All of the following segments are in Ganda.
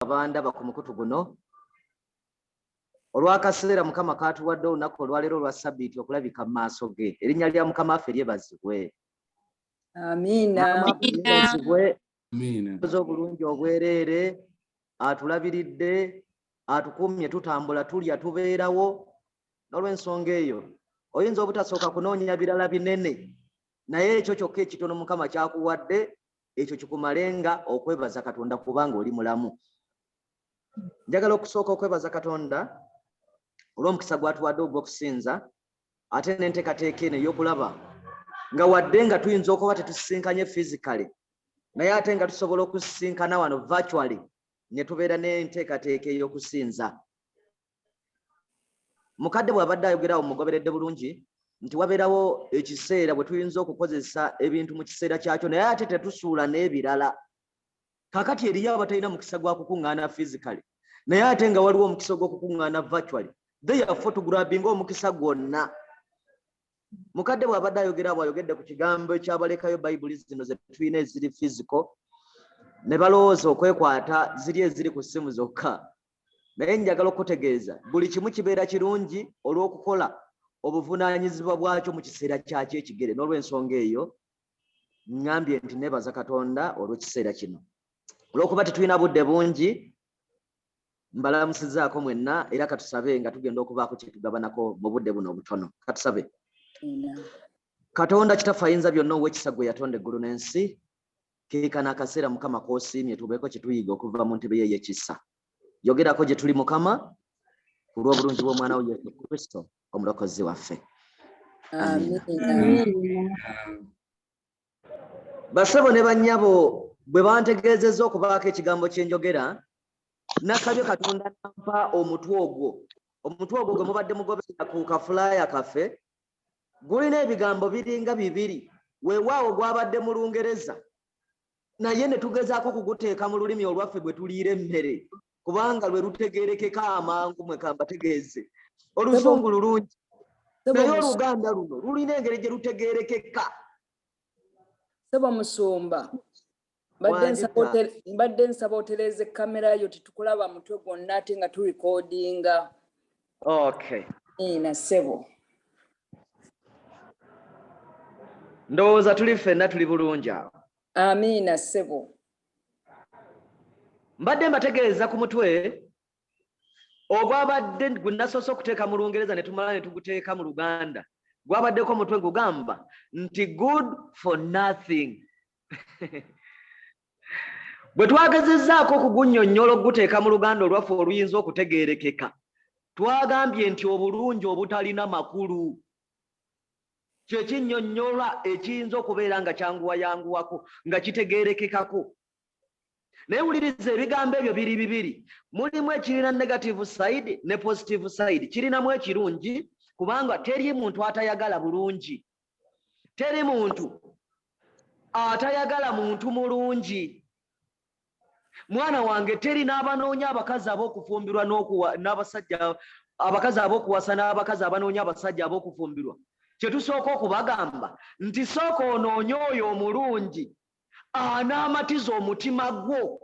Abandaba ku mukutu guno olw'akaseera Mukama kaatuwadde olunaku olwaleero olwa sabbiiti okulabika mu maaso ge. Erinnya lya Mukama waffe lyebazibwe. Amiina. Yebazibwe obulungi obwereere, atulabiridde, atukuumye, tutambula, tulya, tubeerawo. N'olw'ensonga eyo oyinza obutasooka kunoonya birala binene, naye ekyo kyokka ekitono Mukama kyakuwadde, ekyo kikumalenga okwebaza Katonda kubanga oli mulamu. Njagala okusooka okwebaza Katonda olw'omukisa gw'atuwadde ogw'okusinza, ate n'enteekateeka eno ey'okulaba nga wadde nga tuyinza okuba tetusisinkanye physically, naye ate nga tusobola okusisinkana wano virtually ne tubeera n'enteekateeka ey'okusinza. Mukadde bw'abadde ayogerawo mugoberedde bulungi nti wabeerawo ekiseera bwe tuyinza okukozesa ebintu mu kiseera kyakyo, naye ate tetusuula n'ebirala. Kakati eriyo abatalina mukisa gwa kukuŋŋaana physically, naye ate nga waliwo omukisa ogw'okukuŋŋaana virtually. Therefore tugrabinga omukisa gwonna. Mukadde bw'abadde ayogera bw'ayogedde ku kigambo ekyabalekayo Bayibuli zino ze tulina eziri physical ne balowooza okwekwata ziri eziri ku ssimu zokka, naye njagala okukutegeeza buli kimu kibeera kirungi olw'okukola obuvunaanyizibwa bwakyo mu kiseera kyakyo ekigere. N'olw'ensonga eyo ŋŋambye nti neebaza Katonda olw'ekiseera kino. Olw'okuba tetulina budde bungi, mbalamusizaako mwenna, era katusabe nga tugenda okubaako kye tugabanako mu budde buno obutono. Katusabe. Katonda Kitaffe ayinza byonna, ow'ekisa, gwe yatonda eggulu n'ensi, keekano akaseera Mukama k'osiimye tubeeko kye tuyiga okuva mu ntebe ye ey'ekisa. Yogerako gye tuli Mukama, ku lw'obulungi bw'omwana wo Yesu Kristo omulokozi waffe. Amiina. Basebo ne bannyabo, bwe bantegeezezza okubaako ekigambo kye njogera, nasabye Katonda nampa omutwe ogwo. Omutwe ogwo gwe mubadde mugoberera ku kafulaaya kaffe gulina ebigambo biringa bibiri. Weewaawo gwabadde mu Lungereza, naye ne tugezaako okuguteeka mu lulimi olwaffe gwe tuliira emmere, kubanga lwe lutegeerekeka amangu. Mwe kambategeeze, Oluzungu lulungi, naye Oluganda luno lulina engeri gye lutegeerekeka. Sebo Musumba, mbadde nsaba otereeze kamera yo, tetukulaba mutwe gwonna ate nga turekodinga. Okay. Ina sebo. Ndowooza tuli ffenna tuli bulungi awo. Amiina sebo. Mbadde mbategeeza ku mutwe ogwabadde gwe nasoose okuteeka mu Lungereza ne tumala ne tuguteeka mu Luganda. Gwabaddeko omutwe gugamba nti "Good for nothing". Bwe twagezezzaako okugunnyonnyola, okuguteeka mu Luganda olwaffe oluyinza okutegeerekeka, twagambye nti obulungi obutalina makulu. Kyekinnyonnyolwa ekiyinza okubeera nga kyanguwayanguwako, nga kitegeerekekako. Naye wuliriza, ebigambo ebyo biri bibiri, mulimu ekirina negative side ne positive side. Kirinamu ekirungi, kubanga teri muntu atayagala bulungi, teri muntu atayagala muntu mulungi. Mwana wange, teri n'abanoonya abakazi ab'okufumbirwa n'abasajja, abakazi ab'okuwasa n'abakazi abanoonya abasajja ab'okufumbirwa, kye tusooka okubagamba nti sooka onoonye oyo omulungi anaamatiza omutima gwo.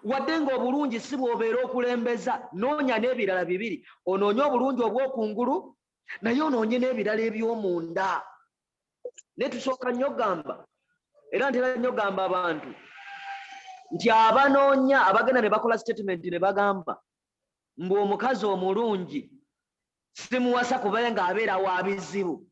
Wadde ng'obulungi si bw'obeera okulembeza, noonya n'ebirala bibiri. Onoonye obulungi obw'okungulu, naye onoonye n'ebirala eby'omunda. Naye tusooka nnyo gamba, era ntera nnyo gamba abantu nti abanoonya, abagenda ne bakola statement ne bagamba mbu omukazi omulungi simuwasa kubanga abeera wa bizibu,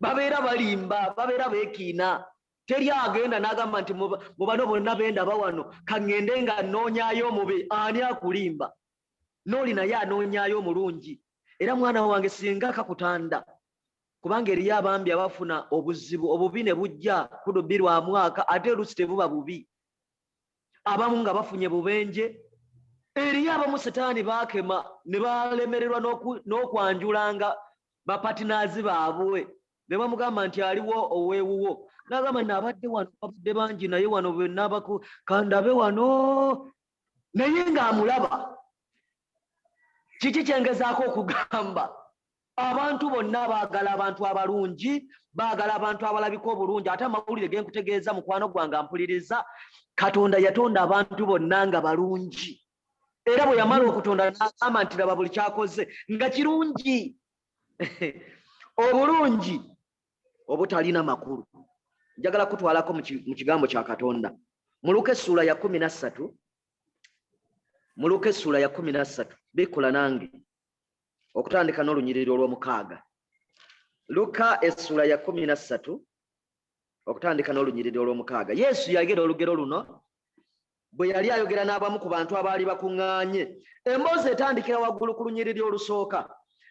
babeera balimba, babeera beekiina. Teri agenda n'agamba nti mu bano bonna bendaba wano, kaŋŋende nga nnoonyaayo omubi. Ani akulimba? N'oli naye anoonyaayo omulungi. Era mwana wange, singa kakutanda, kubanga eriyo abambi abafuna obuzibu obubi ne bujja kudubi lwa mwaka, ate oluusi tebuba bubi, abamu nga bafunye bubenje. Eriyo abamu setaani baakema ne balemererwa n'okwanjulanga bapatinaazi baabwe, ne bamugamba nti aliwo oweewuwo, n'agamba naabadde wano, babadde bangi, naye wano bwenabaku kandabe wano, naye ng'amulaba. Kiki kyengezaako okugamba? Abantu bonna baagala abantu abalungi, baagala abantu abalabika obulungi. Ate amawulire ge nkutegeeza, mukwano gwange ampuliriza, Katonda yatonda abantu bonna nga balungi, era bwe yamala okutonda n'agamba nti laba buli kyakoze nga kirungi. Obulungi obutalina makulu. Njagala kutwalako mu kigambo kya Katonda mu Luka essuula ya 13. Mu Luka essuula ya 13, bikkula nange okutandika n'olunyiriri olw'omukaaga. Luka essuula ya 13 okutandika n'olunyiriri olw'omukaaga. Yesu yayogera olugero luno bwe yali ayogera n'abamu ku bantu abaali bakuŋŋaanye. Emboozi etandikira waggulu ku lunyiriri olusooka,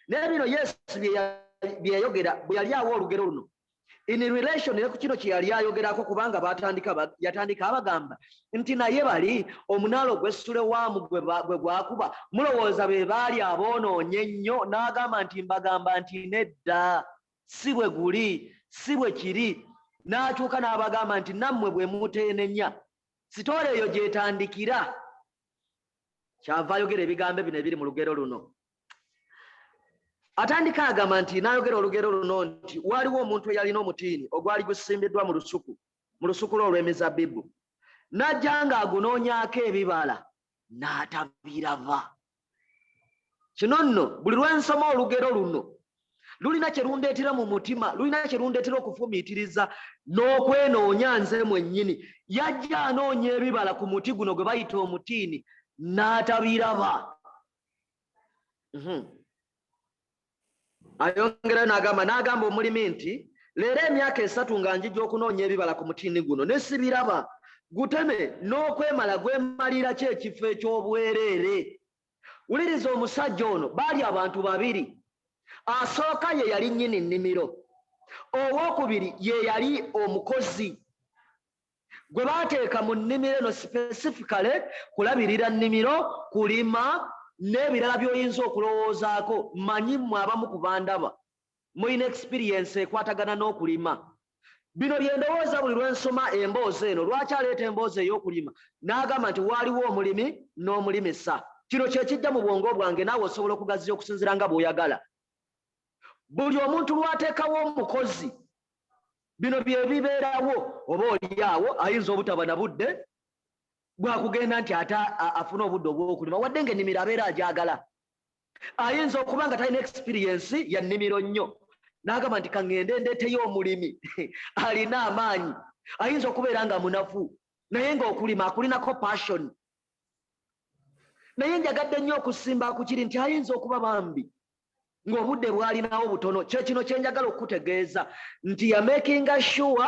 naye bino Yesu bye yayogera bwe yali awa olugero luno in relation ne ku kino kye yali ayogerako, kubanga batandika yatandika abagamba nti naye bali omunaala ogw'e Sulewaamu gwe gwakuba, mulowooza be baali aboonoonye ennyo? N'agamba nti mbagamba nti nedda, si bwe guli, si bwe kiri. N'akyuka n'abagamba nti nammwe bwe muteenenya. Story eyo gyetandikira, kyava ayogera ebigambo bino ebiri mu lugero luno. Atandika agamba nti n'ayogera olugero luno nti waaliwo omuntu eyalina omutiini ogwali gusimbiddwa mu lusuku, mu lusuku lwe olw'emizabbibu, n'ajja ng'agunoonyaako ebibala n'atabiraba. Kino nno buli lwe nsoma olugero luno lulina kye lundeetera mu mutima, lulina kye lundeetera okufumiitiriza n'okwenoonya nze mwennyini. Yajja anoonya ebibala ku muti guno gwe bayita omutiini n'atabiraba. Ayongerayo n'agamba omulimi nti leero emyaka 3 nga njija okunoonya ebibala ku mutiini guno ne sibiraba, guteme, n'okwemala gwemalira ki ekifo eky'obwereere. Wuliriza omusajja ono, baali abantu babiri. Asooka ye yali nnyini nnimiro, owookubiri ye yali omukozi gwe baateeka mu nnimiro eno specifically kulabirira nnimiro, kulima n'ebirala by'oyinza okulowoozaako. Manyi mmwe abamu ku bandaba mulina experience ekwatagana n'okulima. Bino bye ndowooza buli lwe nsoma emboozi eno. Lwaki aleeta emboozi ey'okulima n'agamba nti waaliwo omulimi n'omulimisa? Kino kye kijja mu bwongo bwange, naawe osobola okugaziya okusinziira nga bw'oyagala. Buli omuntu lw'ateekawo omukozi, bino bye bibeerawo. Oba oli awo ayinza obutaba na budde bwakugenda nti ate afune obudde obw'okulima, wadde ng'ennimiro abeera agyagala. Ayinza okuba nga talina experience ya nnimiro nnyo, n'agamba nti kaŋŋende ndeeteyo omulimi alina amaanyi. Ayinza okubeera nga munafu naye ng'okulima akulinako passion. Naye njagadde nnyo okusimba ku kiri nti ayinza okuba bambi ng'obudde bw'alinawo butono. Kye kino kye njagala okukutegeeza nti yamakinga sure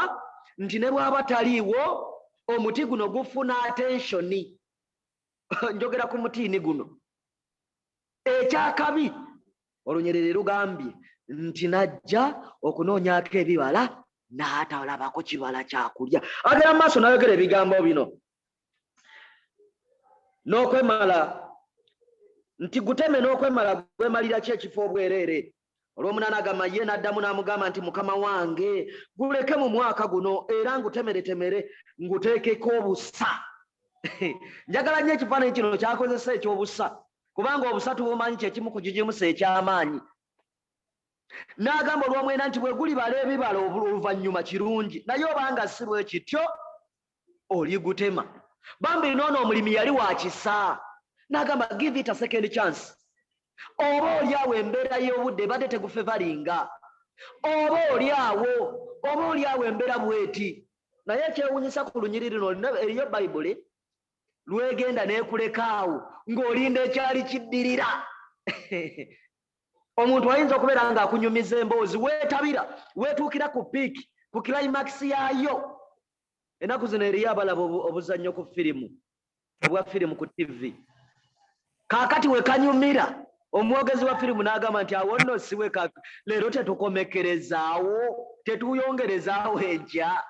nti ne bw'aba taliiwo, omuti guno gufuna attention. Njogera ku mutiini guno. Ekyakabi, olunyiriri lugambye nti najja okunoonyaako ebibala n'atalabako kibala kyakulya. Agera mu maaso n'ayogera ebigambo bino n'okwemala nti guteme, n'okwemala gwemalira ki ekifo obwereere. Olw'omunaana agamba, ye n'addamu n'amugamba nti mukama wange, guleke mu mwaka guno, era ngutemeretemere nguteekeko obusa. Njagala nnyo ekifaananyi kino kyakozesa ekyobusa, kubanga obusa tubumanyi kyekimu ku kigimusa eky'amaanyi. N'agamba olw'omwenda nti bwe gulibala ebibala oluvannyuma kirungi, naye obanga si bwe kityo oligutema. Bambi noono omulimi yali wa kisa, n'agamba give it a second chance. Oba oli awo embeera y'obudde ebadde tegufevalinga, oba oli awo embeera bweti. Naye ekyewunyisa ku lunyiriri luno, eriyo Bayibuli lwegenda n'ekuleka awo ng'olinda ekyali kiddirira. Omuntu ayinza okubeera ng'akunyumiza emboozi, weetabira, weetuukira ku peak, ku climax yaayo. Ennaku zino eriyo abalaba obuzannyo ku firimu, obwa firimu ku TV. Kaakati we kanyumira, omwogezi wa firimu n'agamba nti awo nno siwe leero tetukomekerezaawo, tetuyongerezaawo enkya.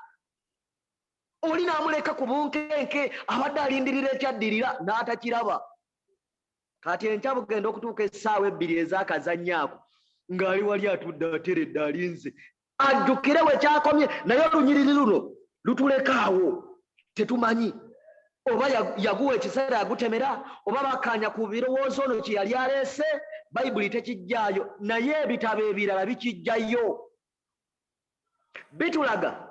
Oli n'amuleka ku bunkenke, abadde alindirira ekyaddirira n'atakiraba. Kati enkya bugenda okutuuka essaawa 2 ez'akazannyo ako, ng'ali wali atudde ateredde, alinze ajjukire we kyakomye. Naye olunyiriri luno lutulekaawo, tetumanyi oba yaguwa ekiseera yagutemera, oba bakkaanya ku birowoozo ono kye yali aleese. Bayibuli tekijjaayo, naye ebitabo ebirala bikijjayo, bitulaga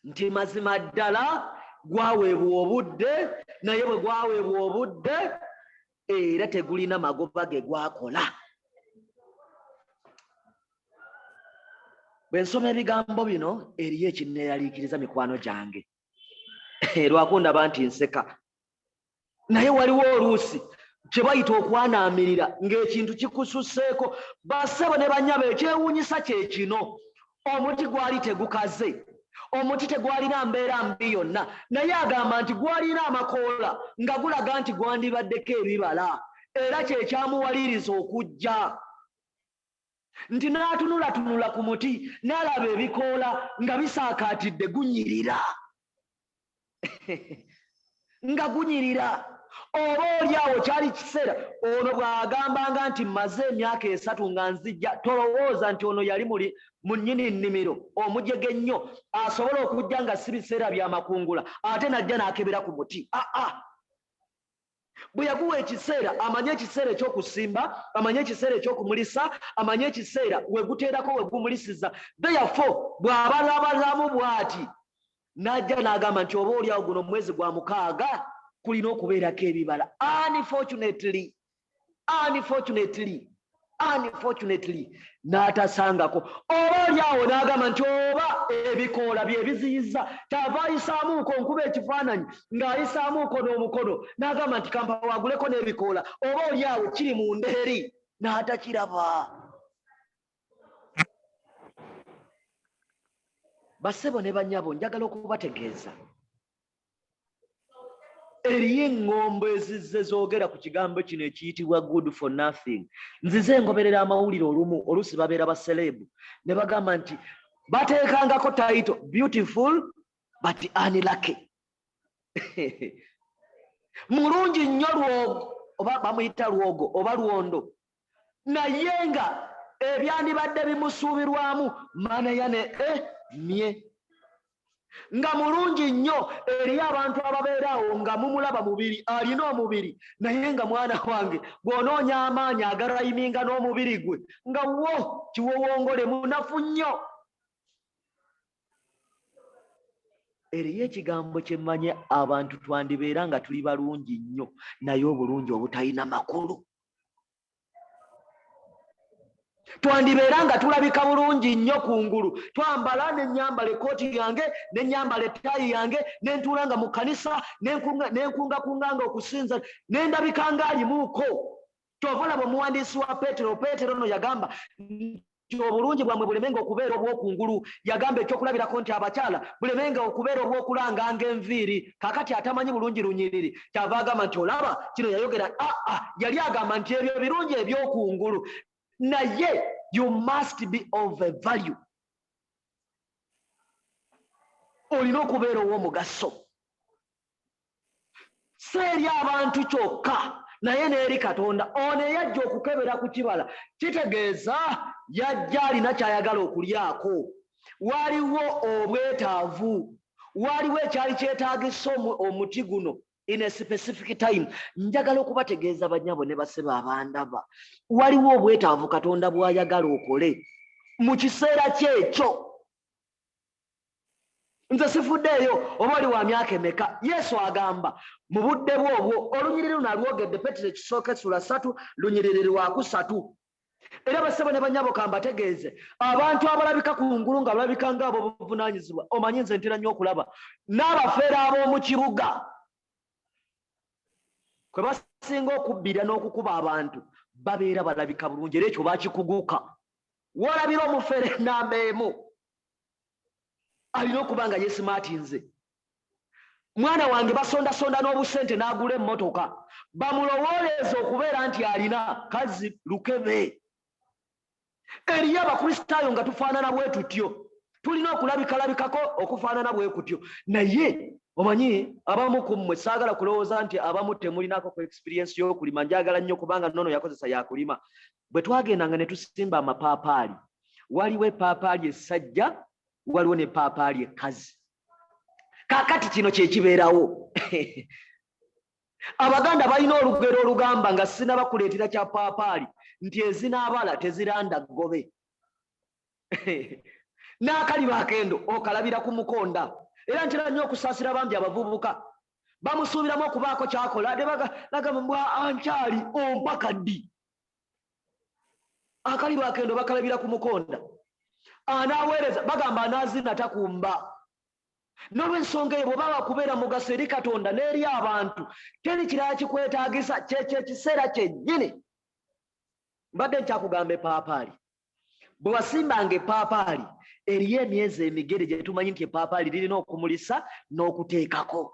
nti mazima ddala Gwaweebwa obudde, naye bwe gwaweebwa obudde era tegulina magoba ge gwakola. Bwe nsoma ebigambo bino eriyo ekinneeraliikiriza, mikwano gyange, lwakundaba nti nseka, naye waliwo oluusi kye bayita okwanaamirira ng'ekintu kikususseeko. Bassebo ne bannyabo, ekyewuunyisa kye kino: omuti gwali tegukaze, omuti tegwalina mbeera mbi yonna, naye agamba nti gwalina amakoola nga gulaga nti gwandibaddeko ebibala, era kye kyamuwaliriza okujja nti n'atunulatunula ku muti n'alaba ebikoola nga bisaakaatidde, gunyirira, nga gunyirira. Oba oli awo kyali kiseera ono bw'agambanga nti mmaze emyaka 3 nga nzijja, tolowooza nti ono yali muli mu nnyini nnimiro omujege ennyo asobola okujja nga si biseera bya makungula ate n'ajja n'akebera ku muti. Aa, bwe yaguwa ekiseera, amanye ekiseera eky'okusimba, amanye ekiseera eky'okumulisa, amanye ekiseera we guteerako we gumulisiza. Therefore bw'abalabalamu bw'ati n'ajja n'agamba nti oba oli awo guno omwezi gwa 6 kulina okubeerako ebibala. Unfortunately, unfortunately, unfortunately n'atasangako. Oba oli awo n'agamba nti oba ebikoola bye biziyiza, kyava ayisaamuuko, nkuba ekifaananyi ng'ayisaamuuko n'omukono n'agamba nti kampa waguleko n'ebikoola, oba oli awo kiri mu ndeeri n'atakiraba. Bassebo ne bannyabo, njagala okubategeeza eriyo eŋŋombo ezizze zoogera ku kigambo kino ekiyitibwa good for nothing. Nzize ngoberera amawulire olumu, oluusi babeera ba celeb ne bagamba nti bateekangako title beautiful but unlucky. Mulungi nnyo lwogo, oba bamuyita lwogo oba lwondo, naye nga ebyandibadde bimusuubirwamu maanaya ne mye. Nga mulungi nnyo eri abantu ababeera awo nga mumulaba mubiri, alina omubiri, naye nga mwana wange bw'onoonya amaanyi agarayiminga n'omubiri gwe nga wo kiwowongole munafu nnyo. Eriyo ekigambo kye mmanyi, abantu twandibeera nga tuli balungi nnyo, naye obulungi obutalina makulu. Twandibeera nga tulabika bulungi nnyo kungulu, twambala ne nnyambala ekkooti yange, ne nnyambala ettaayi yange, ne ntuula nga mu kkanisa, ne nkungakunga nga okusinza, ne ndabika ng'alimuuko. Kyova olaba omuwandiisi wa Peetero, Peetero ono yagamba nti obulungi bwammwe bulemenga okubeera obw'okungulu. Yagamba ekyokulabirako nti abakyala bulemenga okubeera obw'okulanganga enviiri. Kaakati atamanyi bulungi lunyiriri kyava agamba nti olaba kino yayogera, aa, yali agamba nti ebyo birungi eby'okungulu, naye you must be of a value, olina okubeera ow'omugaso, si eri abantu kyokka naye n'eri Katonda. Ono eyajja okukebera ku kibala kitegeeza yajja alina ky'ayagala okulyako. Waliwo obwetaavu, waliwo ekyali kyetaagisa omuti guno in a specific time. Njagala okubategeeza banyabo ne basebo abandaba, waliwo obwetaavu Katonda bw'ayagala okole mu kiseera kyekyo. Nze sifuddeeyo oba oli wa myaka emeka. Yesu agamba mu budde bwe obwo, olunyiriri luno alwogedde, Petero ekisooka essula 3 lunyiriri lwakusatu. Era basebo ne banyabo, kambategeeze, abantu abalabika ku ngulu nga balabika ng'ab'obuvunaanyizibwa, omanyi nze ntera nnyo okulaba n'abafeera ab'omu kibuga kwe basinga okubbira n'okukuba abantu, babeera balabika bulungi, era ekyo bakikuguka. Walabira omufere namba emu alina okuba nga yesimaatinze. Mwana wange basondasonda n'obusente n'agula emmotoka bamulowooleze okubeera nti alina kazi lukebe. Eriyo Abakristaayo nga tufaanana bwe tutyo, tulina okulabikalabikako okufaanana bwe kutyo, naye omanyi abamu ku mmwe, saagala kulowooza nti abamu temulinako ku experience y'okulima, njagala nnyo kubanga nono yakozesa yakulima. Bwe twagendanga ne tusimba amapaapaali, waliwo epaapaali essajja, waliwo n'epaapaali ekkazi. Kaakati kino kye kibeerawo. Abaganda balina olugero olugamba nga sinaba kuleetera kya paapaali nti ezinaabala teziranda ggobe, n'akaliba akendo okalabira ku mukonda. Era ntera nnyo okusaasira bambi abavubuka, bamusuubiramu okubaako kyakola, nagamba mbwa ankyali ompaka ddi? Akaliba akendo bakalabira ku mukonda. Anaaweereza bagamba anaazina takumba. N'olwensonga eyo, bw'oba wakubeera mugaso eri Katonda n'eri abantu, teri kirala kikwetaagisa, kyekyo ekiseera kyennyini. Mbadde nkyakugamba epaapaali, bwe wasimbanga epaapaali, eriyo emyezi emigere gye tumanyi nti epaapaali lirina okumulisa n'okuteekako.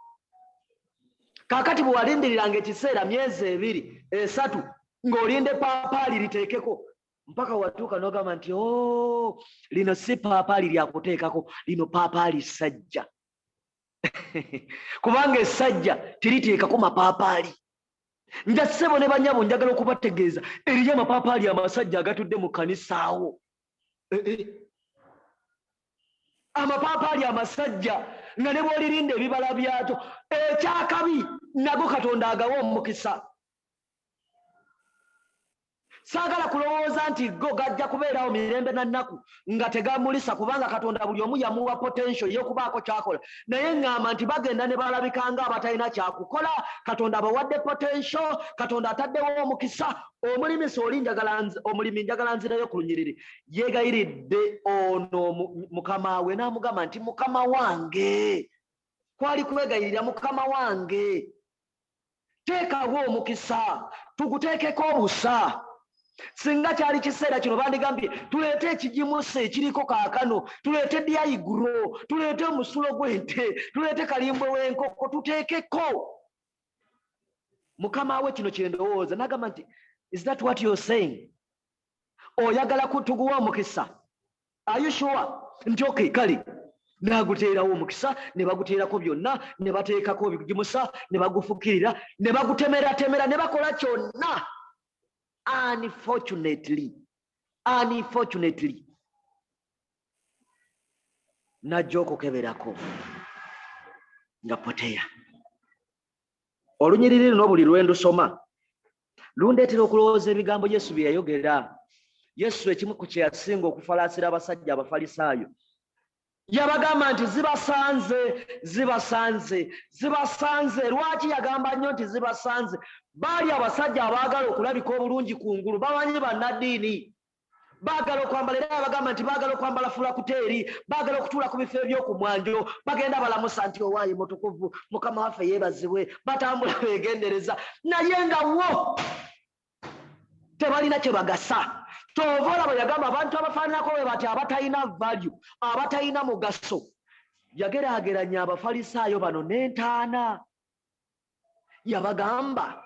Kaakati bwe walindiriranga ekiseera myezi 2, 3, ng'olinda epaapaali liteekeko, mpaka watuuka n'ogamba nti, o oh, lino si paapaali lyakuteekako, lino paapaali ssajja, kubanga essajja teriteekako mapaapaali. Nja ssebo ne banyabo, njagala okubategeeza, eriyo amapaapaali amasajja agatudde mu kkanisa awo. Eh, eh. Amapaapaali amasajja nga ne bw'olirinda ebibala byakyo ekyakabi, nago Katonda agawa omukisa. Saagala kulowooza nti go gajja kubeerawo mirembe na nnaku nga tegamulisa, kubanga Katonda buli omu yamuwa potential y'okubaako kyakola. Naye ŋŋamba nti bagenda ne balabika nga abatalina kyakukola. Katonda abawadde potential, Katonda ataddewo omukisa. Omulimisa oli njagala, omulimi njagala nzirayo ku lunyiriri. Yeegayiridde ono mukama we n'amugamba nti, "Mukama wange," kwali kwegayirira, "Mukama wange, teekawo omukisa tuguteekeko obusa." Singa kyali kiseera kino, bandigambye tuleete ekigimusa ekiriko kaakano, tuleete dyayiguro, tuleete omusulo gw'ente, tuleete kalimbwe w'enkoko, tuteekeko. Mukama we kino kyendowooza nagamba nti, "Is that what you're saying? Oyagala tuguwa omukisa? Are you sure?" Nti, "Okay, kale." N'aguteerawo omukisa, ne baguteerako byonna, ne bateekako ebigimusa, ne bagufukirira, ne bagutemeratemera, ne bakola kyonna. Unfortunately, najja okukeberako nga poteya. Olunyiriri luno buli lwe ndusoma lundeetera okulowooza ebigambo Yesu bye yayogera. Yesu ekimu ku kye yasinga okufalaasira abasajja Abafalisaayo, yabagamba nti, "Zibasanze, zibasanze, zibasanze." Lwaki yagamba nnyo nti zibasanze? Baali abasajja abaagala okulabika obulungi ku ngulu, bamanyi bannaddiini, baagala okwambala, era yabagamba nti baagala okwambala fulakuteeri, baagala okutuula ku bifo eby'okumwanjo, bagenda balamusa nti, "Owaayi mutukuvu, Mukama waffe yeebazibwe." Batambula beegendereza, naye nga wo tebalina kye bagasa. Kyova olaba yagamba abantu abafaananako bwe bati, abatalina value, abatalina mugaso. Yageraageranya Abafalisaayo bano n'entaana. Yabagamba,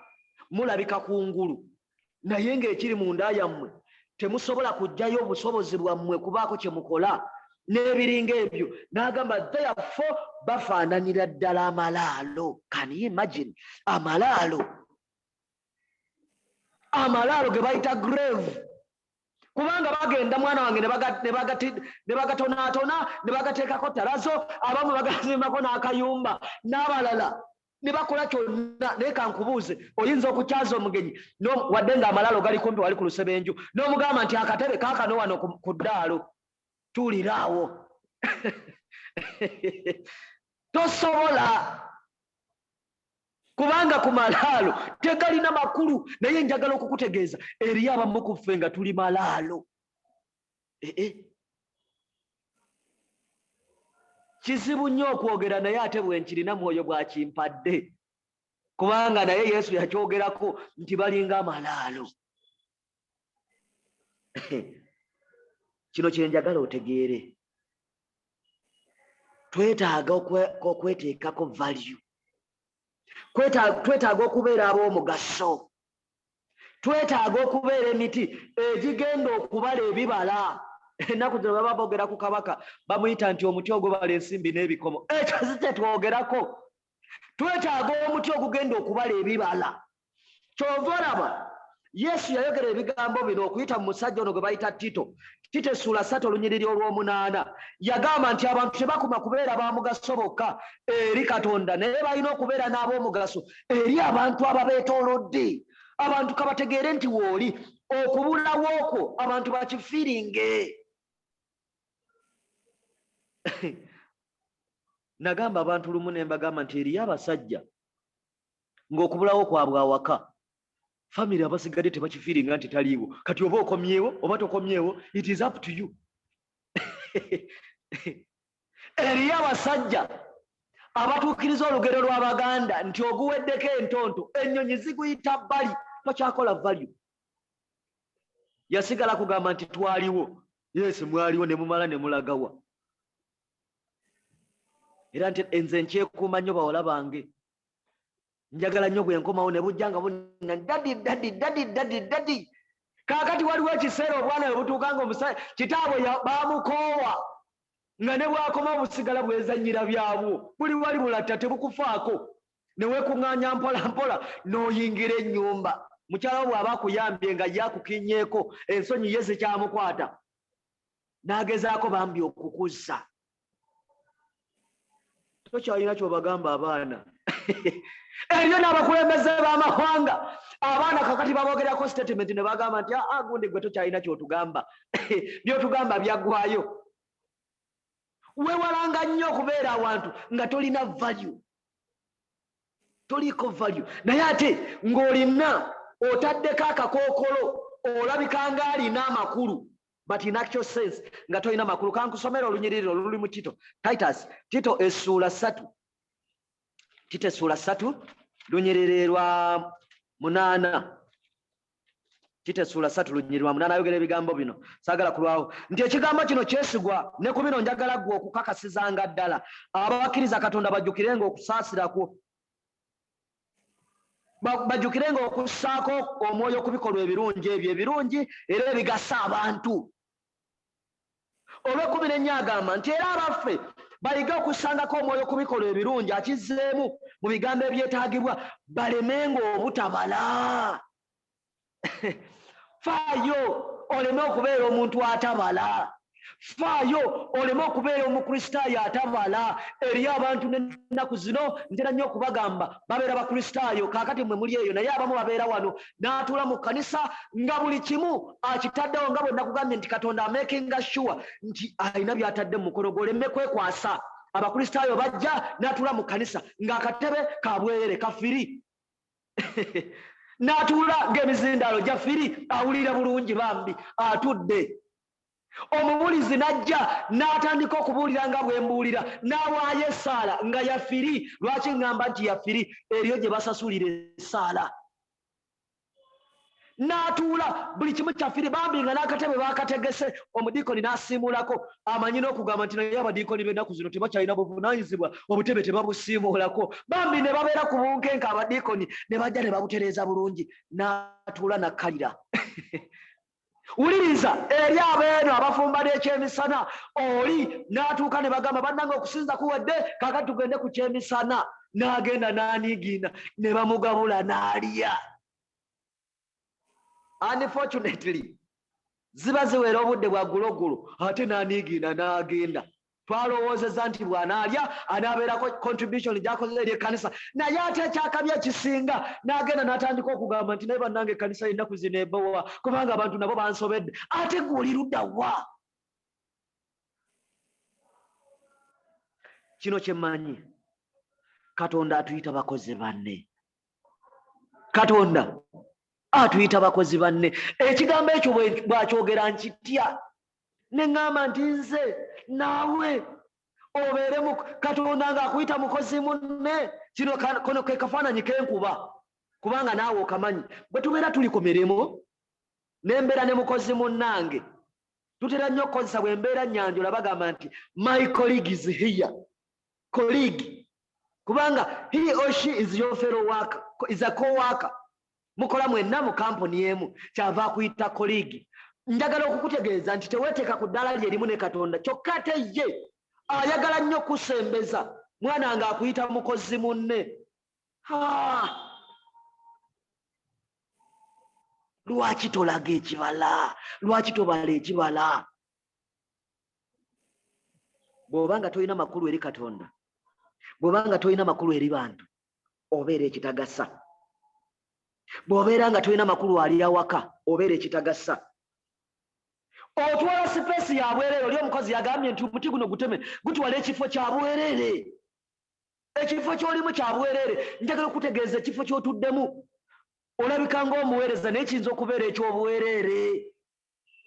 "Mulabika ku ngulu, naye ng'ekiri munda yammwe temusobola kuggyayo obusobozi bwammwe kubaako kye mukola," n'ebiringa ebyo. N'agamba, "Therefore bafaananira ddala amalaalo." Can you imagine? Amalaalo, amalaalo ge bayita grave, kubanga bagenda, mwana wange, ne bagatonaatona, ne bagateekako tarazo, abamu bagazimbako n'akayumba, n'abalala ne bakola kyonna. Naye kankubuuze, oyinza okukyaza omugenyi, wadde ng'amalaalo gali kumpi wali ku lusebenju, n'omugamba nti, "Akatebe kaakano wano ku ddaalo, tuuliraawo"? Tosobola, kubanga ku malaalo tegalina makulu. Naye njagala okukutegeeza, eriyo abamu ku ffe nga tuli malaalo. Ee, eh. Kizibu nnyo okwogera, naye ate bwe nkirina mwoyo bwakimpadde, kubanga naye Yesu yakyogerako nti balinga amalaalo. Kino kyenjagala otegeere: twetaaga okweteekako value, twetaaga okubeera ab'omugaso, twetaaga okubeera emiti egigenda okubala ebibala. Ennaku zino baba boogera ku kabaka, bamuyita nti omuti ogubala ensimbi n'ebikomo. Ekyo si kyetwogerako. Twetaaga omuti ogugenda okubala ebibala. Kyova olaba Yesu yayogera ebigambo bino okuyita mu musajja ono gwe bayita Tito. Tito essuula 3, olunyiriri olw'omunaana, yagamba nti abantu tebakoma kubeera ba mugaso bokka eri Katonda, naye balina okubeera n'ab'omugaso eri abantu ababeetoolodde. Abantu kabategeere nti wooli, okubulawo okwo abantu bakifiiringe. Nagamba abantu lumu ne mbagamba nti eriyo abasajja ng'okubulawo kwabwe awaka, famire abasigadde tebakifiiringa nti taliiwo. Kati oba okomyewo oba tokomyewo, it is up to you. Eriyo abasajja abatuukiriza olugero lw'Abaganda nti oguweddeko entonto ennyonyi ziguyita bbali, tokyakola value. Yasigala kugamba nti twaliwo, yes, mwaliwo ne mumala ne mulagawa. Era nti nze nkyekuuma nnyo bawala bange, njagala nnyo bwe nkomawo ne bujja nga bunna daddy, daddy, daddy, daddy, daddy. Kaakati waliwo ekiseera obwana bwe butuuka nga omusajja kitaabwe baamukoowa, nga ne bwakoma busigala bwezannyira byabwo, buli wali bulatta tebukufaako, ne weekuŋŋaanya mpola mpola n'oyingira ennyumba. Mukyala wo bw'aba akuyambye nga ye akukinyeeko, ensonyi ye zikyamukwata, n'agezaako bambi okukuzza. Tokyalina ky'obagamba abaana. Eriyo n'abakulembeze b'amawanga, abaana kakati baboogerako statement ne bagamba nti aa, gundi gwe tokyalina ky'otugamba, by'otugamba byaggwayo. Weewalanga nnyo okubeera awantu nga tolina value, toliiko value, naye ate ng'olina otaddeko akakookolo, olabika ng'alina amakulu, but in actual sense nga tolina makulu. Kankusomera olunyiriri oluli mu Tito, Titus, Tito essuula 3, Tito essuula 3, lunyiriri lwa 8. Tito essuula 3, lunyiriri lwa 8, ayogera ebigambo bino, saagala kulwawo, nti ekigambo kino kyesigwa, ne ku bino njagala ggwe okukakasizanga ddala abakkiriza Katonda bajjukirenga okusaasira kwo, bajjukirenga okussaako omwoyo ku bikolwa ebirungi, ebyo ebirungi era ebigasa abantu. Olw'ekkumi n'ennya agamba nti era abaffe bayige okussangako omwoyo ku bikolwa ebirungi, akizzeemu mu bigambo ebyetaagibwa, balemenga obutabala. Faayo oleme okubeera omuntu atabala. Faayo oleme okubeera omukristaayo atabala. Eriyo abantu n'ennaku zino ntera nnyo okubagamba babeera bakristaayo, kaakati mmwe muli eyo, naye abamu babeera wano n'atuula mu kkanisa nga buli kimu akitaddewo, nga bwe nakugambye nti Katonda amakinga sure nti alina by'atadde mu mukono gwe, oleme kwekwasa. Abakristaayo bajja n'atuula mu kkanisa ng'akatebe ka bwerere ka free, n'atuula ng'emizindaalo gya free, awulira bulungi bambi atudde. Omubuulizi n'ajja n'atandika okubuulira nga bwe mbuulira, n'awaayo essaala nga ya free. Lwaki ŋŋamba nti ya free? Eriyo gye basasulira essaala. N'atuula buli kimu kya free bambi, nga n'akatebe baakategese, omudiikoni n'asiimuulako. Amanyi n'okugamba nti naye abadiikoni b'ennaku zino tebakyalina buvunaanyizibwa, obutebe tebabusiimuulako. Bambi ne babeera ku bunkenke, abadiikoni ne bajja ne babutereeza bulungi, n'atuula n'akkalira. Wuliriza, eri abeeno abafumba n'ekyemisana, oli n'atuuka ne bagamba, bannange okusinza kuwedde, kaakati tugende ku kyemisana. N'agenda n'aniigiina ne bamugabula n'alya. Unfortunately ziba ziwera obudde bwa gguloggulo, ate n'aniigiina n'agenda. Twalowoozezza nti bw'anaalya anaabeerako contribution gy'akoze eri ekkanisa, naye ate ekyakabi ekisinga n'agenda n'atandika okugamba nti naye bannange ekkanisa y'ennaku zino ebowa, kubanga abantu nabo bansobedde. Ate gwe oli ludda wa? Kino kye mmanyi, Katonda atuyita bakozi banne. Katonda atuyita bakozi banne. Ekigambo ekyo bw'akyogera nkitya, ne ŋŋamba nti nze naawe obeere Katonda ng'akuyita mukozi munne. Kino kono ke kafaananyi kenkuba, kubanga naawe okamanyi. Bwe tubeera tuli ku mirimu ne mbeera ne mukozi munnange, tutera nnyo okukozesa bwe mbeera nnyanjula bagamba nti my colleague is here. Colleague, kubanga he or she is your fellow worker, is a co-worker, mukola mwenna mu kampuni emu, kyava akuyita colleague. Njagala okukutegeeza nti teweeteeka ku ddaala lye erimu ne Katonda, kyokka ate ye ayagala nnyo kusembeza mwana ng'akuyita mukozi munne. Lwaki tolaga ekibala? Lwaki tobala ekibala? Bw'oba nga tolina makulu eri Katonda, bw'oba nga tolina makulu eri bantu, obeera ekitagasa. Bw'obeera nga tolina makulu ali awaka, obeera ekitagasa. Otwala space ya bwereere. Oli omukozi yagambye nti omuti guno guteme, gutwala ekifo kya bwereere. Ekifo ky'olimu kya bwereere. Njagala okutegeeza ekifo ky'otuddemu, olabika ng'omuweereza, naye kiyinza okubeera eky'obwereere.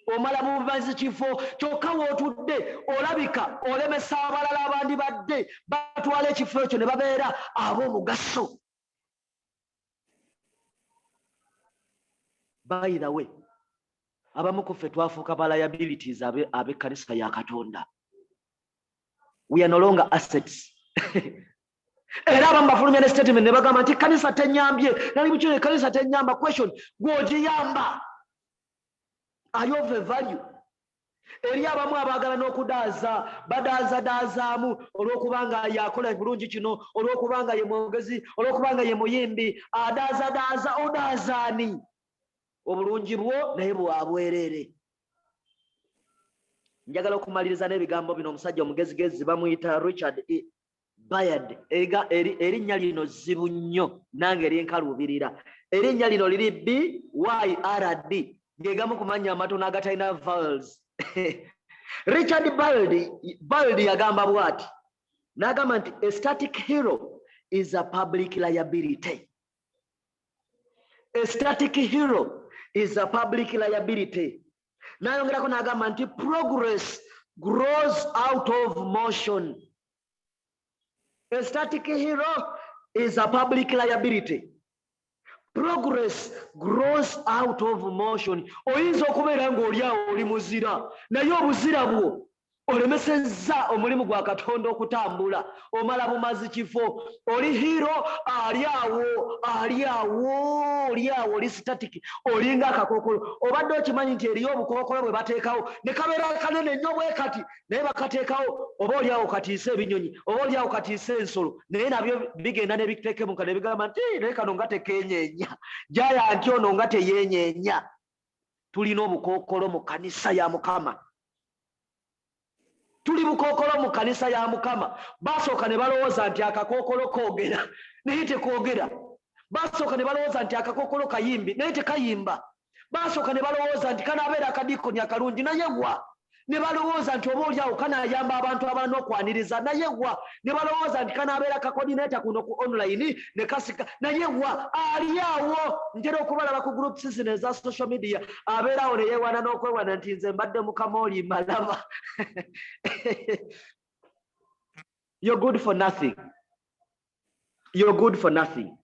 Omala bumazi kifo, kyokka w'otudde olabika olemesa abalala abandibadde batwala ekifo ekyo ne babeera ab'omugaso. By the way, abamu ku ffe twafuuka ba liabilities ab'ekkanisa ya Katonda. We are no longer assets. Era abamu bafulumya ne statement ne bagamba nti ekkanisa tenyambye, nali bukiro ekkanisa tenyamba. Question, gw'ogiyamba? Are you of a value? Eri abamu abaagala n'okudaaza, badaazadaazaamu olw'okubanga yakola bulungi kino, olw'okubanga ye mwogezi, olw'okubanga ye muyimbi, adaazadaaza. Odaazaani? Obulungi bwo naye bwa bwereere. Njagala okumaliriza n'ebigambo bino. Omusajja omugezigezi bamuyita Richard E. Bayard. Erinnya lino zzibu nnyo, nange linkaluubirira. Erinnya lino liri BYRD, ge gamu ku mannya amatono agatalina vowels. Richard Bayard yagamba bw'ati, n'agamba nti a static hero is a public liability. A static hero is a public liability. N'ayongerako n'agamba nti progress grows out of motion. A static hero is a public liability. Progress grows out of motion. Oyinza okubeera ng'oli awo oli muzira, naye obuzira bwo olemesezza omulimu gwa Katonda okutambula. Omala bumazi kifo. Oli hero ali awo, ali awo, oli awo, oli static, olinga akakookolo. Obadde okimanyi nti eriyo obukookolo bwe bateekawo ne kabeera kanene nnyo bwe kati, naye bakateekawo oba oli awo katiise ebinyonyi, oba oli awo katiise ensolo, naye nabyo bigenda ne bitekemuka ne bigamba nti naye kano nga tekeenyeenya, giant ono nga teyeenyeenya. Tulina obukookolo mu kanisa ya Mukama. Tuli bukookolo mu kanisa ya Mukama. Basooka ne balowooza nti akakookolo koogera, naye tekoogera. Basooka ne balowooza nti akakookolo kayimbi, naye tekayimba. Basooka ne balowooza nti kanaabeera akadiikoni akalungi, naye wa. Ne balowooza nti oba oli awo kanaayamba abantu abalina okwaniriza, naye wa. Ne balowooza nti kanaabeera kacoordinator kuno ku online ne kasika, naye wa. Ali awo, ntera okubalaba ku groups zino eza social media, abeera awo ne yeewaana n'okwewaana nti nze mbadde mukama oli malaba. You're good for nothing. You're good for nothing.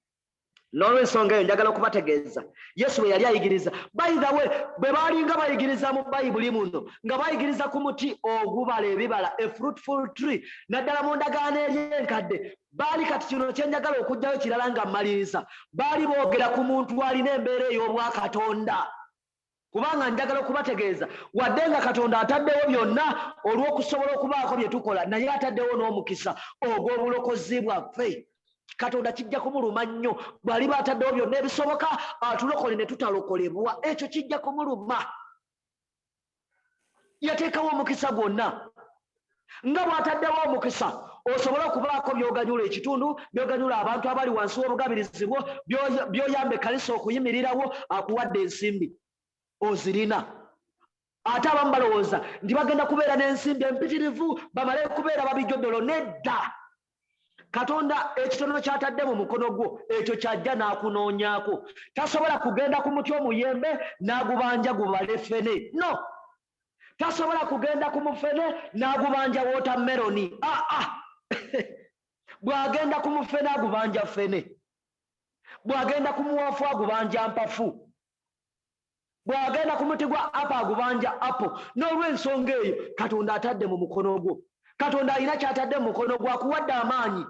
N'olwensonga eyo njagala okubategeeza Yesu bwe yali ayigiriza. By the way, bwe baalinga bayigiriza mu Bayibuli muno, nga bayigiriza ku muti ogubala ebibala, a fruitful tree, naddala mu ndagaano eri enkadde, baali kati kino kye njagala okuggyayo kirala nga mmaliriza, baali boogera ku muntu alina embeera ey'obwakatonda. Kubanga njagala okubategeeza, wadde nga Katonda ataddewo byonna olw'okusobola okubaako bye tukola, naye ataddewo n'omukisa ogw'obulokozi bwaffe. Katonda kijja kumuluma nnyo bw'aliba ataddewo byonna ebisoboka atulokole ne tutalokolebwa. Ekyo kijja kumuluma. Yateekawo omukisa gwonna, nga bw'ataddewo omukisa osobole okubaako by'oganyula ekitundu, by'oganyula abantu abali wansi w'obugabirizi bwo, by'oyamba ekkanisa okuyimirirawo. Akuwadde ensimbi, ozirina. Ate abamu balowooza nti bagenda kubeera n'ensimbi empitirivu bamale kubeera babijodolo. Nedda, Katonda ekitono ky'atadde mu mukono gwo, ekyo ky'ajja n'akunoonyaako. Tasobola kugenda ku muti omuyembe n'agubanja gubale ffene. No, tasobola kugenda ku mufene n'agubanja wootameroni. Aa, bw'agenda ku mufene agubanja ffene, bw'agenda ku muwafu agubanja mpafu, bw'agenda ku muti gwa apple agubanja apple. N'olw'ensonga eyo, Katonda atadde mu mukono gwo, Katonda alina ky'atadde mu mukono gwo, akuwadde amaanyi.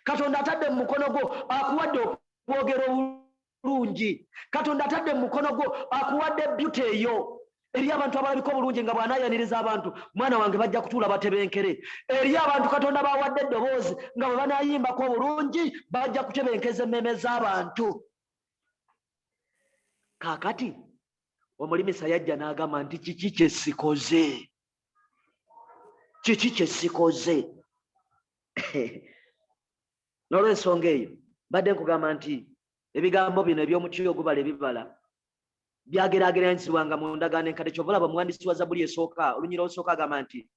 Katonda atadde mu mukono gwo, akuwadde okwogera obulungi. Katonda atadde mu mukono gwo, akuwadde beauty eyo. Eri abantu abalabika obulungi nga bw'anaayaniriza abantu, mwana wange, bajja kutuula batebenkere. Eri abantu Katonda bawadde eddoboozi nga bwe banaayimbako obulungi, bajja kutebenkeza emmeeme z'abantu. Kaakati omulimisa yajja n'agamba nti kiki kye sikoze? Kiki kye sikoze? N'olwensonga eyo, mbadde nkugamba nti ebigambo bino eby'omuti ogubala ebibala byageraageranyizibwanga mu ndagaano enkadde. Kyova olaba omuwandiisi wa Zabuli esooka, olunyira olusooka, agamba nti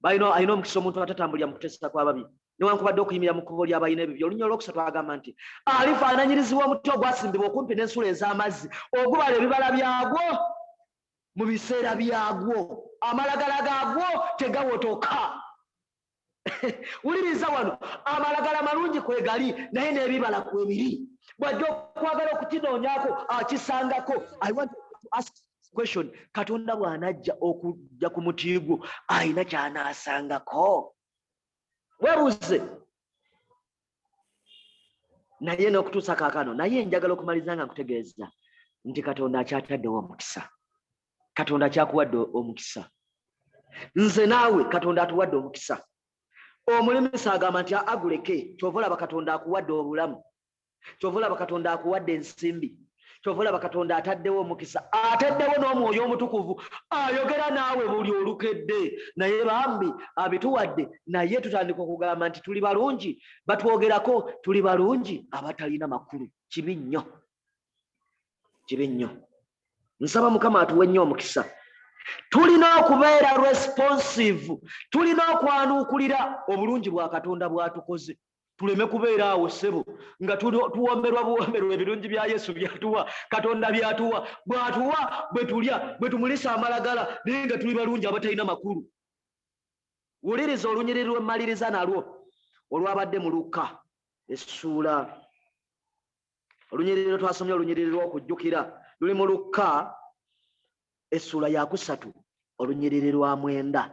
balina, alina omukisa omuntu atatambulira mu kuteesa kw'ababi. Newankubadde okuyimirira mu kkubo ly'abalina ebibi. Olunya olwokusatu agamba nti alifaananyirizibwa omuti ogwasimbibwa okumpi n'ensulo ez'amazzi, ogubala ebibala byagwo mu biseera byagwo, amalagala gaagwo tegawotoka. Wuliriza wano, amalagala malungi kwegali, naye n'ebibala kwebiri. Bw'ajja okwagala okukinoonyako akisangako. I want to ask question: Katonda bw'anajja okujja ku muti gwo, ayina ky'anaasangako? Weebuuze. Naye n'okutuusa kaakano, naye njagala okumaliriza nga nkutegeeza nti Katonda akyataddewo omukisa. Katonda akyakuwadde omukisa, nze naawe Katonda atuwadde omukisa. Omulimisa agamba nti aguleke. Kyova olaba Katonda akuwadde obulamu, kyova olaba Katonda akuwadde ensimbi, kyova olaba Katonda ataddewo omukisa, ataddewo n'Omwoyo Omutukuvu ayogera naawe buli olukedde. Naye bambi abituwadde, naye tutandika okugamba nti tuli balungi, batwogerako tuli balungi abatalina makulu. Kibi nnyo, kibi nnyo. Nsaba Mukama atuwe nnyo omukisa. Tulina okubeera responsive, tulina okwanuukulira obulungi bwa Katonda bw'atukoze, tuleme kubeera awo ssebo nga tuwomberwa buwomberwa ebirungi bya Yesu byatuwa, Katonda byatuwa, bw'atuwa, bwe tulya, bwe tumulisa amalagala, naye nga tuli balungi abatalina makulu. Wuliriza olunyiriri lwemmaliriza nalwo olwabadde mu Lukka essuula, olunyiriri lwe twasomye, olunyiriri lw'okujjukira, luli mu Lukka essuula yakusatu, olunyiriri lwa 9.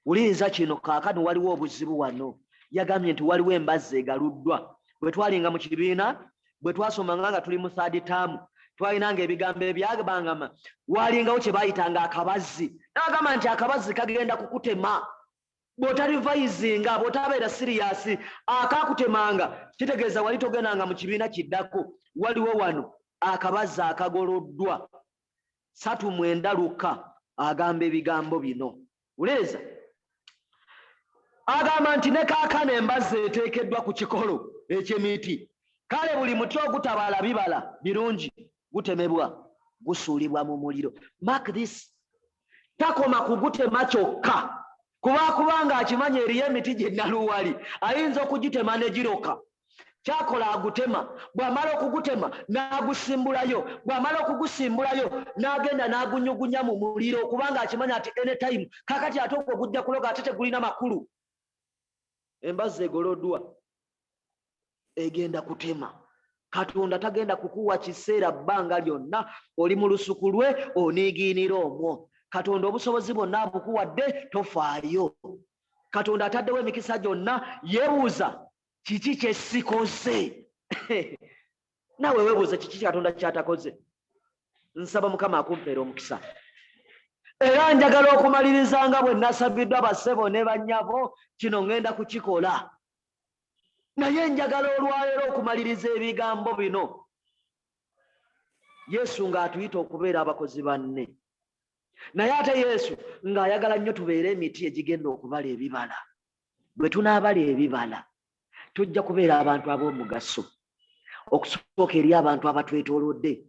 Wuliriza kino. Kaakano waliwo obuzibu wano. Yagambye nti waliwo embazzi egaluddwa. Bwe twalinga mu kibiina, bwe twasomanga nga tuli mu third term, twalinanga ebigambo ebyabangama. Walingawo kye bayitanga akabazzi, n'agamba nti akabazzi kagenda kukutema bw'otarivayizinga, bw'otabeera serious. Akakutemanga kitegeeza wali togendanga mu kibiina kiddako. Waliwo wano akabazzi akagoloddwa. 39 Lukka agamba ebigambo bino. Wuliriza, agamba nti ne kaakano embazzi eteekeddwa ku kikolo eky'emiti. Kale buli muti ogutabala bibala birungi gutemebwa, gusuulibwa mu muliro. Mark this: takoma kugutema kyokka, kuba kubanga akimanya eriyo emiti gye naluwali ayinza okugitema ne giroka. Kyakola agutema, bw'amala okugutema n'agusimbulayo, bw'amala okugusimbulayo n'agenda n'agunyugunya mu muliro, kubanga akimanya nti anytime kakati ate ogwo gujja kuloga, ate tegulina makulu. Embazzi egoloddwa egenda kutema. Katonda tagenda kukuwa kiseera bbanga lyonna oli mu lusuku lwe oniigiinira omwo. Katonda obusobozi bwonna abukuwadde, tofaayo. Katonda ataddewo emikisa gyonna, yeebuuza kiki kyesikoze. Naawe weebuuze kiki Katonda kyatakoze. Nsaba Mukama akumpeera omukisa. Era njagala okumaliriza nga bwe nasabiddwa, bassebo ne bannyabo. Kino ŋŋenda kukikola, naye njagala olwaleero okumaliriza ebigambo bino. Yesu ng'atuyita okubeera abakozi banne, naye ate Yesu ng'ayagala nnyo tubeere emiti egigenda okubala ebibala. Bwe tunaabala ebibala, tujja kubeera abantu ab'omugaso okusooka eri abantu abatwetoolodde.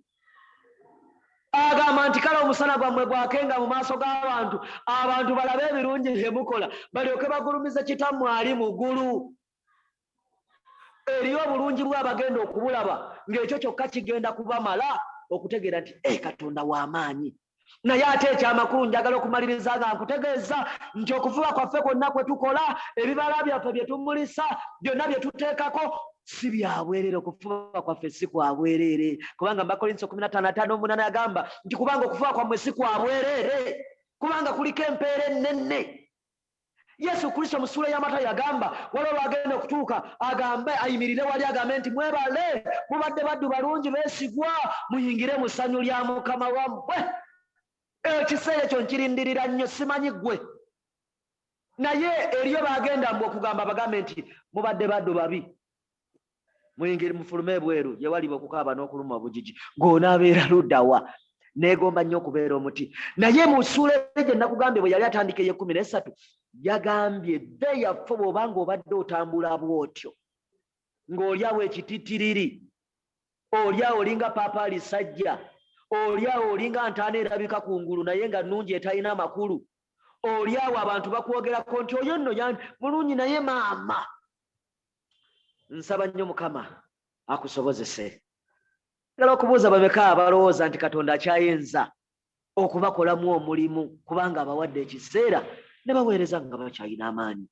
Agamba nti kale omusana gwammwe gwakenga mu maaso g'abantu, abantu balabe ebirungi bye mukola, balyoke bagulumize Kitammwe ali mu ggulu. Eriyo obulungi bw'abagenda okubulaba, ng'ekyo kyokka kigenda kubamala okutegeera nti e Katonda w'amaanyi. Naye ate ekyamakulu, njagala okumaliriza nga nkutegeeza nti okufuba kwaffe kwonna kwe tukola, ebibala byaffe bye tumulisa byonna bye tuteekako si byabwereere. Okufuba kwaffe si kwabwereere, kubanga Abakolinso 15:58 yagamba nti kubanga okufuba kwammwe si kwabwereere, kubanga kuliko empeera ennene. Yesu Kristo mu ssuula y'Amata yagamba waliwo lwagenda okutuuka agambe, ayimirire wali agambe nti mwebale, mubadde baddu balungi beesigwa, muyingire mu ssanyu lya Mukama wammwe. Ekiseera ekyo nkirindirira nnyo. Simanyi ggwe, naye eriyo bagenda mbu okugamba, bagambe nti mubadde baddu babi, muyingire, mufulume ebweru gye waliba okukaaba n'okuluma obugigi. Gw'onaabeera luddawa? Neegomba nnyo okubeera omuti. Naye mu ssuula gye nakugambye, bwe yali atandika ey'e13, yagambye therefore bw'obanga obadde otambula bw'otyo ng'olyawo ekititiriri, olyawo olinga paapaali sajja, olyawo olinga ntaana erabika ku ngulu naye nga nnungi etalina makulu, olyawo abantu bakwogerako nti oyo nno mulungi naye maama. Nsaba nnyo Mukama akusobozese. Njagala okubuuza, bameka abalowooza nti Katonda akyayinza okubakolamu omulimu, kubanga abawadde ekiseera ne baweereza nga bakyalina amaanyi?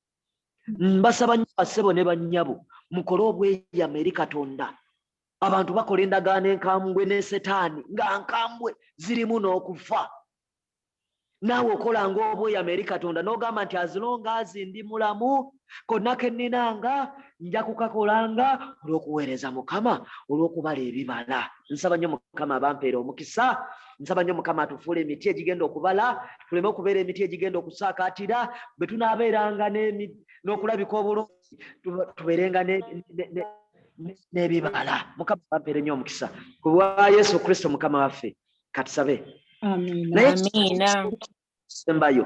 Mbasaba nnyo, bassebo ne bannyabo, mukole obweyamo eri Katonda. Abantu bakola endagaano enkambwe ne Setaani, nga nkambwe, zirimu n'okufa. Naawe okolanga obweyamo eri Katonda n'ogamba nti, "As long as ndi mulamu, konna ke nninanga nja kukakolanga olw'okuweereza Mukama, olw'okubala ebibala." Nsaba nnyo Mukama abampeera omukisa. Nsaba nnyo Mukama atufuula emiti egigenda okubala, tuleme okubeera emiti egigenda okusaakaatira. Bwe tunaabeeranga n'okulabika obulungi, tubeerenga n'ebibala. Mukama abampeere nnyo omukisa ku bwa Yesu Kristo Mukama waffe. Katusabe. Naye Amiina. sembayo,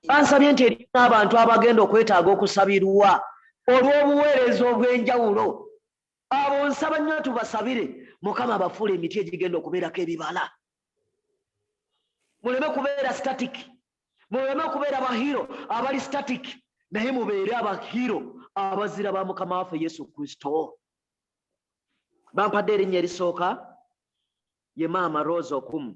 bansabye nti eriyo n'abantu abagenda okwetaaga okusabirwa olw'obuweereza obw'enjawulo. Abo nsaba nnyo tubasabire, Mukama abafuula emiti egigenda okubeerako ebibala. Muleme kubeera static, muleme okubeera ba hero abali static, naye mubeere aba hero abazira ba Mukama waffe Yesu Kristo. Bampadde erinnya erisooka, ye Maama Rose Okumu.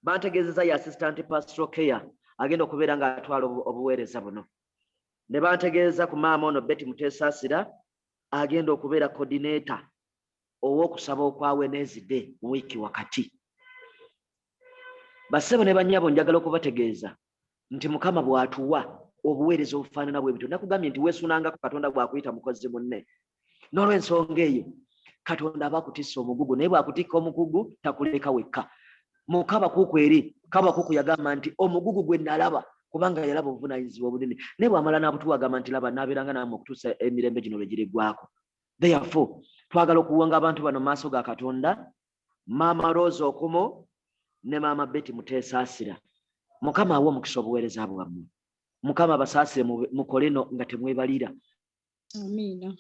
Bantegeezeza ye assistant pastoral care, agenda okubeera ng'atwala obuweereza buno. Ne bantegeeza ku maama ono Betty Muteesaasira, agenda okubeera coordinator ow'okusaba okwa Wednesday wiiki wakati. Bassebo ne bannyabo, njagala okubategeeza nti Mukama bw'atuwa obuweereza obufaanana bwe bityo, nakugambye nti weesunangako Katonda bw'akuyita mukozi munne. N'olw'ensonga eyo, Katonda aba akutissa omugugu, naye bw'akutikka omugugu takuleka wekka. Mu Kabakuuku, eri Kabakuuku yagamba nti, "Omugugu gwe nalaba," kubanga yalaba obuvunaanyizibwa obunene, naye bw'amala n'abutuwa agamba nti, "Laba, naabeeranga nammwe okutuusa emirembe gino lwe giriggwako." Therefore, twagala okuwonga abantu bano mu maaso ga Katonda, Maama Rose Okumo ne Maama Betty Muteesaasira. Mukama awe omukisa obuweereza bwammwe. Mukama abasaasire, mukole no nga temwebalira. Amiina.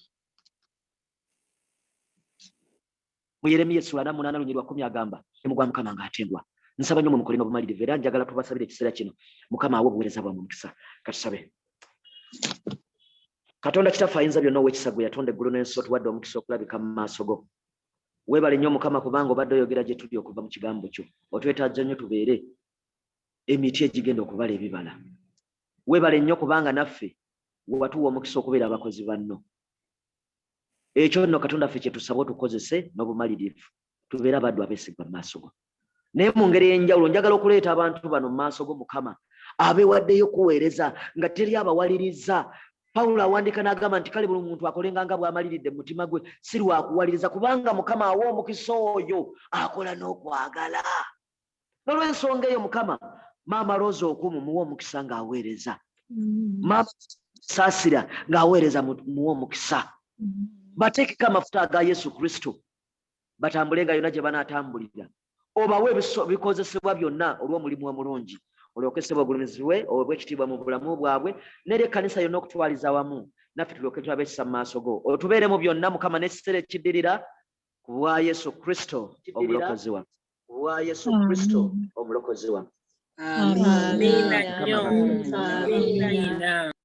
Mu Yeremiya essula 48 lunyiriri lwa 10 agamba, "Mulimu gwa Mukama ng'atengwa." Nsaba nnyo mwe mukole n'obumalirivu, era njagala tubasabire ekiseera kino. Mukama awe obuweereza bwammwe omukisa. Katusabe. Katonda Kitaffe ayinza byonna, ow'ekisa, gwe yatonda eggulu n'ensi, otuwadde omukisa okulabika mu maaso go. Weebale nnyo Mukama, kubanga obadde oyogera gye tuli okuva mu kigambo kyo. Otwetaaga nnyo tubeere emiti egigenda okubala ebibala. Weebale nnyo kubanga naffe watuwa omukisa okubeera abakozi banno. Ekyo nno, Katonda ffe, kye tusaba otukozese n'obumalirivu, tubeere abaddu abeesigwa mu maaso go. Naye mu ngeri ey'enjawulo, njagala okuleeta abantu bano mu maaso go, Mukama, abeewaddeyo kuweereza nga teri abawaliriza. Pawulo awandiika n'agamba nti, "Kale buli muntu akolenga nga bw'amaliridde mu mutima gwe, si lwakuwaliriza, kubanga Mukama awa omukisa oyo akola n'okwagala." N'olw'ensonga eyo, Mukama, Maama Rose Okumu muwe omukisa ng'aweereza, Maama Saasira ng'aweereza, muwe omukisa. Bateekeko amafuta aga Yesu Kristo, batambule nga yonna gye banaatambulira. Obawe ebikozesebwa byonna olw'omulimu omulungi, olyoke ssebo ogulumizibwe, oweebwe ekitiibwa mu bulamu bwabwe n'eri ekkanisa yonna okutwaliza awamu. Naffe tulyoke tulabe ekisa mu maaso go. Otubeere mu byonna, Mukama, n'ekiseera ekiddirira, ku bwa Yesu Kristo omulokozi waffe, ku bwa Yesu Kristo omulokozi waffe. Amiina Mukama nnyo. abakuume. Amiina.